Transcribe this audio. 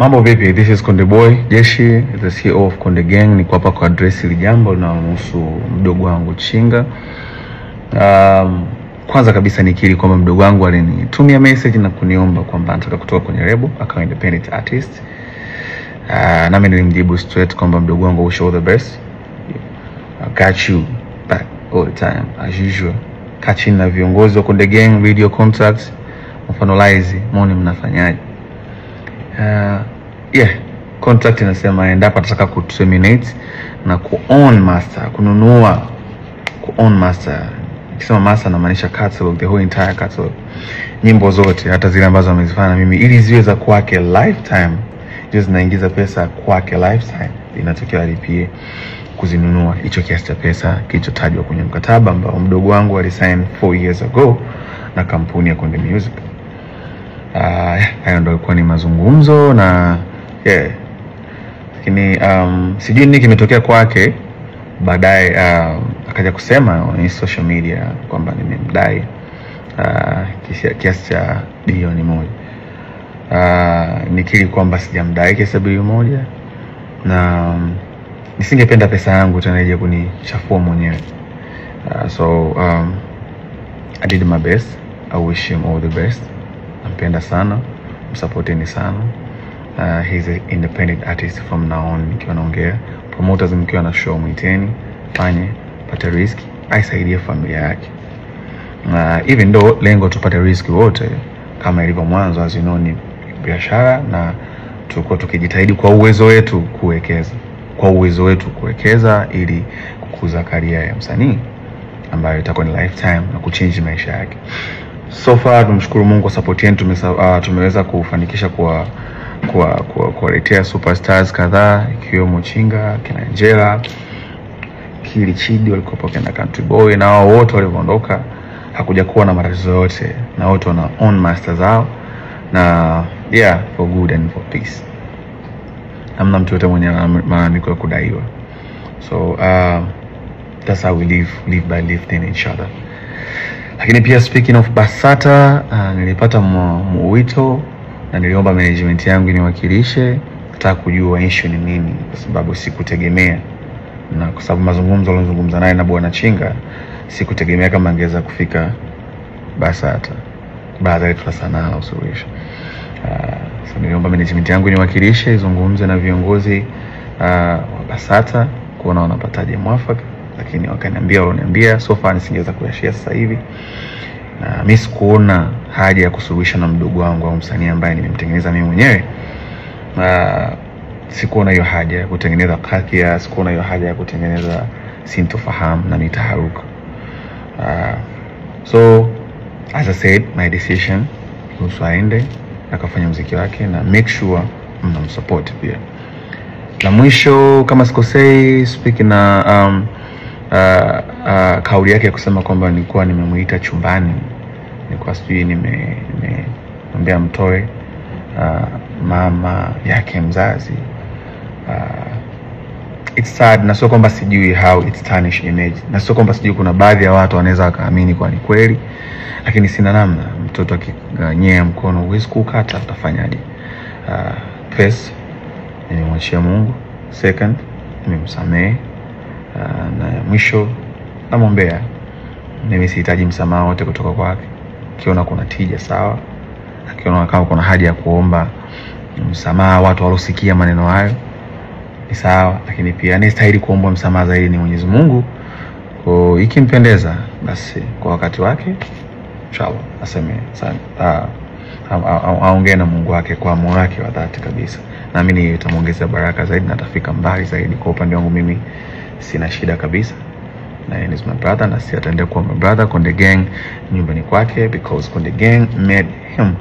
Mambo vipi? This is Konde Boy Jeshi, the CEO of Konde Gang. Niko hapa kwa address hili jambo linalohusu mdogo wangu Chinga. Kwanza kabisa nikiri kwamba mdogo wangu alinitumia message na kuniomba kwamba anataka kutoka kwenye lebo akawa independent artist. Nami nilimjibu straight kwamba mdogo wangu, wish all the best. I got you back all the time as usual. Kaa chini na viongozi wa Konde Gang, video contacts, mfano Laizi, muone mnafanyaje. Yeah, contract inasema endapo atataka ku terminate na ku own master, kununua, ku own master. Nikisema master namaanisha catalog, the whole entire catalog, nyimbo zote hata zile ambazo amezifanya na mimi, ili ziwe za kwake lifetime, ziwe zinaingiza pesa kwake lifetime, inatokea alipie kuzinunua hicho kiasi cha pesa kilichotajwa kwenye mkataba ambao mdogo wangu alisign 4 years ago na kampuni ya Konde Music. Hayo ndio ilikuwa ni mazungumzo na yeah. Lakini sijui nini kimetokea kwake baadaye, akaja kusema on social media kwamba nimemdai kiasi cha bilioni 1. Nikiri kwamba sijamdai kiasi cha bilioni 1 na nisingependa pesa yangu tena ije kunichafua mwenyewe. So I did my best. I wish him all the best. Nampenda sana, msupporteni sana. He's an independent artist from now on. Nikiwa naongea, promoters mkiwa na show mwiteni, fanye, pate risk, aisaidie familia yake. Even though lengo tupate risk wote kama ilivyo mwanzo, as you know, ni biashara na tulikuwa tukijitahidi kwa uwezo wetu kuwekeza, kwa uwezo wetu kuwekeza ili kukuza career ya msanii ambayo itakuwa ni lifetime na kuchange maisha yake. So far tumshukuru Mungu kwa support yetu, tumeweza kufanikisha kwa kuwaletea superstars kadhaa ikiwemo Chinga, kina Angela, Kili Chidi walikuwa kina Country Boy, na wao wote walivyoondoka hakuja kuwa na matatizo yote, na wote wana own master zao na yeah, for good and for peace. Hamna mtu yote mwenye malalamiko ya kudaiwa. So that's how we live by lifting each other. Lakini pia speaking of Basata, nilipata mwito na niliomba management yangu niwakilishe, nataka kujua issue ni nini, kwa sababu sikutegemea, na kwa sababu mazungumzo alizungumza naye na bwana Chinga sikutegemea kama angeweza kufika Basata, baada ya la sanaa la usuluhisho. So niliomba management yangu niwakilishe, izungumze na viongozi wa Basata kuona wanapataje mwafaka, lakini wakaniambia walioniambia so far nisingeweza kuyashare sasa hivi. Na mimi sikuona haja ya kusuluhisha na mdogo wangu au msanii ambaye nimemtengeneza mimi mwenyewe. Sikuona hiyo haja ya kutengeneza kakia, sikuona hiyo haja ya kutengeneza sintofahamu na mitaharuka. So as I said, my decision kuhusu aende akafanya muziki wake na make sure mnamsupport pia. La mwisho kama sikosei, speaking na kauli yake ya kusema kwamba nilikuwa nimemuita chumbani, nilikuwa sijui nimemwambia mtoe mama yake mzazi. It's sad, na sio kwamba sijui how it's tarnish image, na sio kwamba sijui kuna baadhi ya watu wanaweza wakaamini kwa ni kweli, lakini sina namna. Mtoto akinyea mkono huwezi kukata, utafanyaje? First, nimemwachia Mungu. Second, nimemsamehe. Na mwisho namwombea. Mimi sihitaji msamaha wote kutoka kwake. Akiona kuna tija sawa, akiona kama kuna haja ya kuomba msamaha watu walosikia maneno hayo ni sawa, lakini pia anastahili kuomba msamaha zaidi ni Mwenyezi Mungu. Kwa ikimpendeza basi kwa wakati wake inshallah aseme sana, aongee na Mungu wake kwa moyo wake wa dhati kabisa. Naamini itamuongezea baraka zaidi na atafika mbali zaidi. Kwa upande wangu mimi sina shida kabisa, na yeye is my brother na si ataendelea kuwa my brother. Konde Gang nyumbani kwake, because Konde Gang made him.